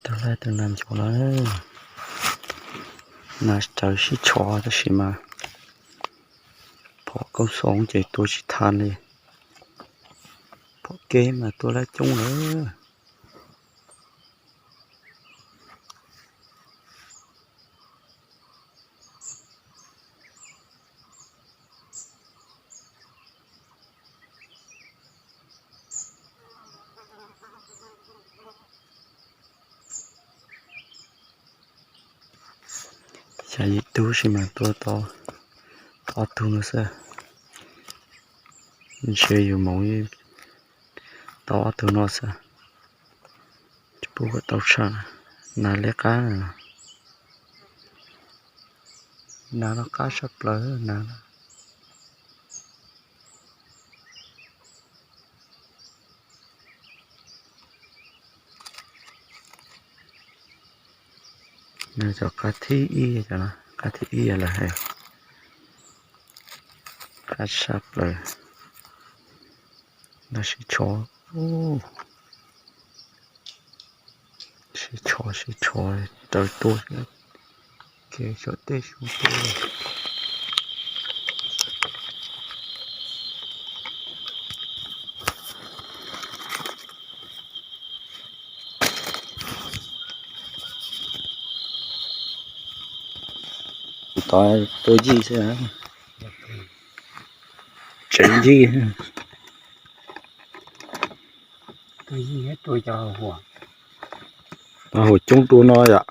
Tag lawm, tag nas nchos lawm. Nas raws sib tshov tab sis mas phom koob xoob ces tua tsis tau li. Phom keb mas tua lawm coob lawm. Xya yim tug sis mas tua tau ob tug no xwb. Ntshe yus mus tau ob tug no xwb. Tsis pub kom tau tshaj. Nas liab qab. Nas no qab tshaj plaws nas. Nws cov qab thib ib, cov qab thib ib lawm hais, qab tshaj plaws. Nws sib tshov, sib tshov sib tshov raws tuaj kev tsom tej su tuaj. Tod tua yij xwb, tsev yij. Huam coob dua no yom.